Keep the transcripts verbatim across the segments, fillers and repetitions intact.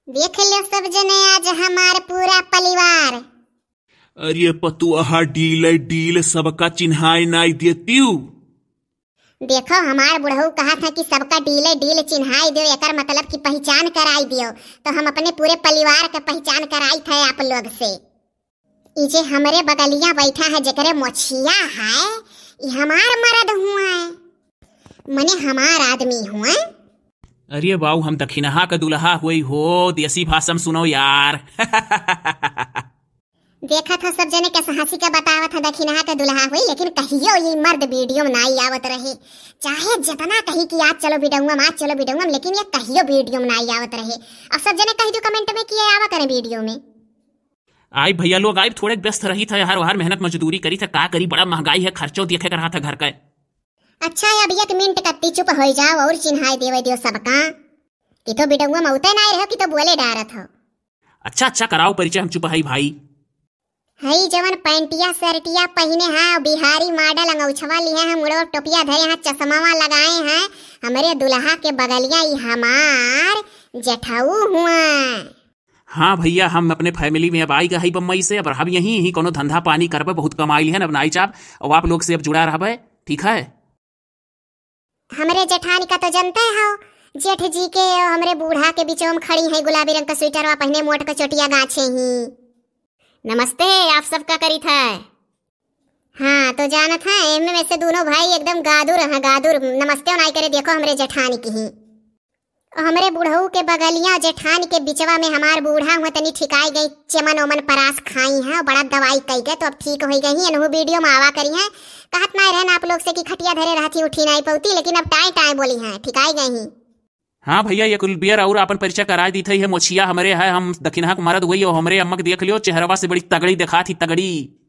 देख लो सब जने, आज हमार पूरा परिवार। अरे पतुआ, डील डील सबका चिन्हाई नाई देतिउ। देखो, हमार बुढ़ऊ कहा था कि सबका डीले डील चिन्हाई दियो, एकर मतलब कि पहचान कराई दियो। तो हम अपने पूरे परिवार के पहचान कराई थे आप लोग से। ई जे हमरे बगलिया बैठा है, जेकरे मोछिया है, ई हमार मरद हुआ है, मने हमार आदमी हुआ। अरे बाऊ, हम दखिनहा के दुल्हा हुई हो, देसी भाषा में सुनो यार। देखत हो सब जने कैसे हंसी के बतावत है, दखिनहा के दुल्हा हुई, लेकिन कहियो ई मर्द वीडियो में नाई आवत रहे। चाहे जितना कही कि आज चलो वीडियो में, आज चलो वीडियो में, लेकिन ये कहियो वीडियो में नाई आवत रहे। अब सब जने कह दो कमेंट में कि ये आवा करें वीडियो में। आई भैया लोग, आई थोड़े व्यस्त रही था यार, बाहर मेहनत मजदूरी करी था, का करी, बड़ा महंगाई है, खर्चो देखे के रहा था घर का। अच्छा, अब एक मिनट कत्ती चुप हो जाओ और चिन्हाई देवे दियो सबका। कि तो वीडियो में उते नाई रहो कि तो बोले डारत हो। अच्छा, अच्छा, कराओ परिचय, हम चुप हई भाई। हई जवन पैंटिया शर्टिया पहिने हैं, बिहारी मॉडल अंगौछवा लिहे हैं, मुड़वा टोपिया धरे हैं, चश्मावा लगाए हैं, हमरे दुल्हा के बगलिया ई हमार जेठाऊ हुआ। हाँ भैया, हम अपने फैमिली में अब आई गए हई बम्बई से, अब रहब यहीं, यहीं कोनो धंधा पानी करबे, बहुत कमाई लिहन, अब नाई चाप, और आप लोग से अब जुड़ा रहबे, ठीक है? हमरे जेठानी का तो जनते हो, जेठ जी के और हमरे बूढ़ा के बीचों में खड़ी है, गुलाबी रंग का स्वेटरवा पहिने, मोट का चोटिया गाछे ही। नमस्ते, आप सबका करी था। हाँ, तो जानत है, एमे में से दोनों भाई एकदम गादुर हैं, गादुर। नमस्ते नाई करे, देखो हमरे जेठानी की ही। और हमरे बुढ़ऊ के बगलिया जेठानी के बिचवा में हमार बूढ़ा हुआ तनी ठिकाई गई, चमन ओमन परास खाई हैं, बड़ा दवाई कई गए तो अब ठीक हो गई ही, एनहु वीडियो में आवा करी हैं। कहत नाई रहन आप लोग से कि खटिया धरे रहती, उठी नाई पौती, लेकिन अब टाई टाई बोली हैं, ठिकाई गई ही। हाँ भैया, ये कुल बियर और अपन परिचय करा दी थी, ये मोछिया हमरे है, हम दखिनहा के मरद हुई, और हमरे अम्मा के देख लियो, चेहरवा से बड़ी तगड़ी देखा थी, तगड़ी।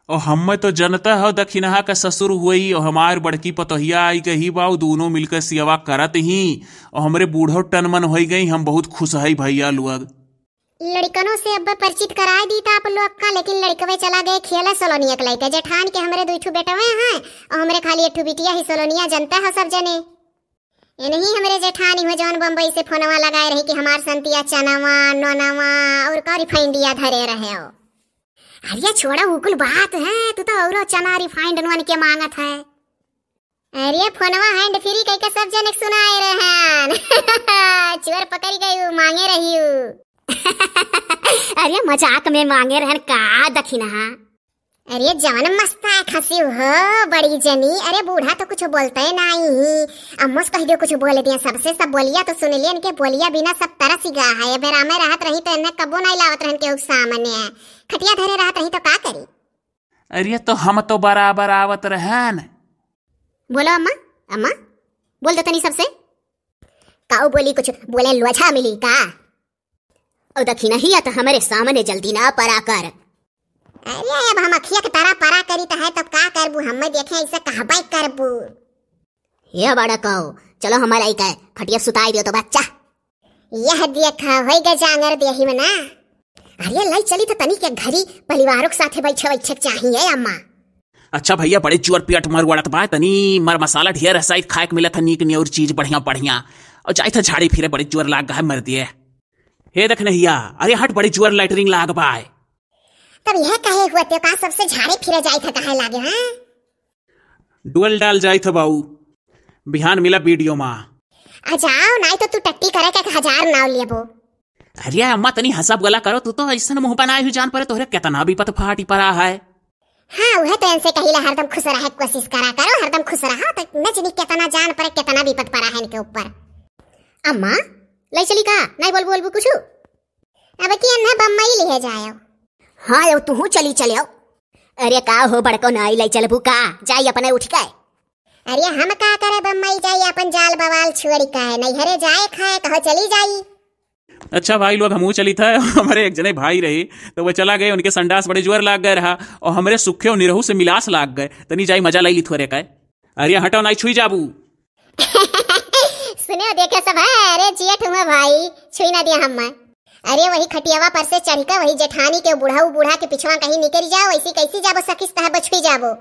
और हमें तो जनता हो दखिनहा का ससुर हुई, और हमार बड़की पतोहिया आई गई बा, उ दोनों मिलकर सियवा करत ही, और हमरे बूढ़ो टनमन होई गई, हम बहुत खुश हई भैया लोग। लड़कनों से अब परिचित कराए दी था आप लोग का, लेकिन लड़कवे चला गए खेला सोलोनिया के लइके। जेठान के हमरे दुई ठू बेटवे हैं, और हमरे खाली एक ठू बिटिया ही सोलोनिया, जनता हो सब जने। ये नहीं हमरे जेठानी हो जौन बम्बई से फोनवा लगाए रही कि हमार संतिया चनवा, नोनवा और का रिफाइंडिया धरे रहे हो। अरे छोड़ा, उ कुल बात है, तू तो औरो चना रिफाइंड नोन के मांगत है। अरे फोनवा हैंड फ्री कह के सब जने के सुनाए रहन। चोर पकड़ गई, उ मांगे रही उ। अरे मजाक में मांगे रहन का दखिनहा। अरे जवन मस्ता है खसी हो बड़ी जनी, अरे बूढ़ा तो कुछ बोलते नहीं ही। अम्मस कह दियो कुछ बोल दिया, सबसे सब बोलिया तो सुन लिया, इनके बोलिया बिना सब तरस गया है। अबे रामे रहत रही तो इन्हें कबो नहीं लावत रहन के सामने। खटिया धरे रहत रही तो का करी? अरे तो हम तो बराबर आवत रहन। बोलो अम्मा, अम्मा, बोल दो तनी सबसे। काऊ बोली कुछ बोले लोझा मिली का? ओ दखिनहिया तो हमरे सामने जल्दी ना परा कर। अरे अब हम अखिया के तारा परा करी तो है तो का करबू, हमें देखे ऐसे कहबे करबू। ये बड़ा कहो, चलो हमारा ही कहे, खटिया सुताई दियो तो बच्चा। यह देखा, होई गए जांगर देही में ना। अरे लाई चली तो तनी के घरी परिवारों के साथे बैठे बैठे के चाहिए अम्मा। अच्छा भैया, बड़े जोर पेट मर उड़त बा, तनी मर मसाला ढेर है, शायद खाए के मिलत है नीक नियर चीज बढ़िया बढ़िया। और जाए था झाड़ी फिरे, बड़े जोर लाग है मर दिए। हे देख नहिया, अरे हट, बड़ी जोर लैटरिन लाग बा। तब यह कहे हुए ते का सबसे झाड़े फिरे जाए था, कहे लागे, हाँ? डुअल डाल जाए था बाऊ, बिहान मिला वीडियो मा। आ जाओ, नाई तो तू टट्टी करे के हजार नाव लेबो। अरे अम्मा, तनी हंसा बोला करो, तू तो ऐसन मुंह बनाए हुई जान परे, तोहरे कितना विपत फाटी परा है। हाँ, उहे तो इनसे कहिला, हरदम खुश रहे कोशिश करा करो, हरदम खुश रहा, तो न जानी कितना जान परे, कितना विपत परा है इनके ऊपर। अम्मा, लाई चली का? नहीं बोल, बोलबू कुछ? अब की अन्हे बम्बई लिहे जायो। हाँ, यो तुहू चली चले आओ। अरे का हो बड़को, नाई लाई चलबू का? जाई अपने उठ के। अरे हम का करे बम्बई जाई, अपन जाल बवाल छोड़ के, नैहरे जाए खाए, कहो चली जाई। अच्छा भाई लोग, हमहू चली था। हमारे एक जने भाई रहे, तो वो चला गए, उनके संडास बड़े जोर लाग गए रहा, और हमरे सुखे और निरहू से मिलास लाग गए। तनी जाई मजा लाई ली थोरे का। अरे हटो, नाई छुई जाबू। सुने देखे सब है, अरे जेठ हुआ भाई, छुई ना दिया हम। अरे वही खटियावा पर से चढ़ के वही जेठानी के बुढ़ऊ बूढ़ा के पिछवा कहीं निकल जाओ, ऐसी कैसी जाबो, सकिस तह बछुई जाबो।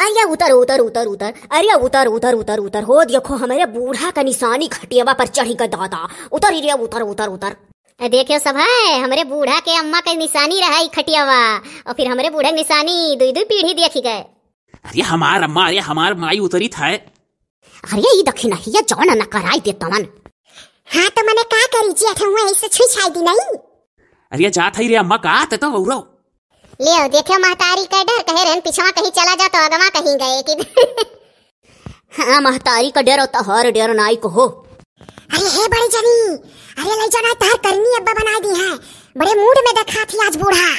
अरे उतर, उतर, उतर, उतर। अरे उतर, उतर, उतर, उतर। हो देखो, हमरे बूढ़ा का निशानी खटियावा पर चढ़ी के दादा। उतर, अरे उतर, उतर, उतर। देखियो सब है, हमरे बूढ़ा के अम्मा के निशानी रहा ई खटियावा, और फिर हमरे बूढ़ा के निशानी दुई दुई पीढ़ी देखी गए। अरे हमार अम्मा, अरे हमार माई उतरित है। अरे ई दखिनहिया जवन न कराई दे तवन। हाँ तो मने का करी जी, अठे हुआ ऐसे छुई छाई दी नहीं। अरे जात है रे अम्मा, का ते तो औरो। ले आओ, देखियो महतारी का डर, कहे रहन पिछवा कहीं चला जा तो अगवा कहीं गए कि हाँ, महतारी का डर और तोहार डर नाई कहो। अरे हे बड़े जनी, अरे ले जाना तार करनी अब्बा बनाई दी है। बड़े मूड में देखा थी आज बूढ़ा।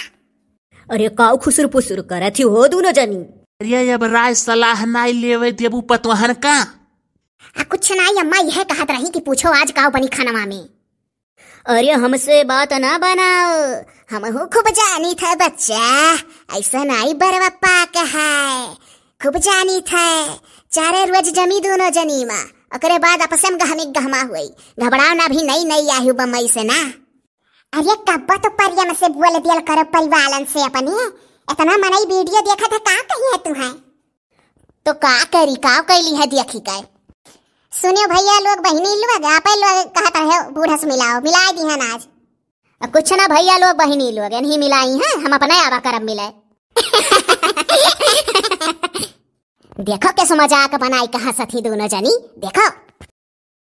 अरे काऊ खुसुर पुसुर करत ही हो दूनो जनी। अरे अब राय सलाह नाई लेवे देबू पतोहन का। आ कुछ नाई अम्मा, यह कहत रही कि पूछो आज काऊ बनी खानवा में। अरे हमसे बात ना बनाओ, हमहू खूब जानी था बच्चा, ऐसा नाई बरवा पाक है, खूब जानी था। चारे रोज जमी दूनो जनी मा, ओकरे बाद आपसे में गहमी गहमा हुई। घबराओ ना, अभी नई नई आई हूँ बम्बई से ना। अरे कब्बो तो परियम से बोल दियल करो परिवालन से अपने, इतना मनई वीडियो देखा था, का कही है तू है? तो का करी, का कैली है देखी के। सुनियो भैया लोग, बहिनी लोग, आपे लोग कहत रहे बूढ़ा से मिलाओ, मिलाई दी है ना आज। अब कुछ ना भैया लोग, बहिनी लोग, इन्हीं मिलाई हैं, हम अपने आवा करब मिले। देखो कैसे मजाक बनाई कहाँ सथी दोनों जनी, देखो।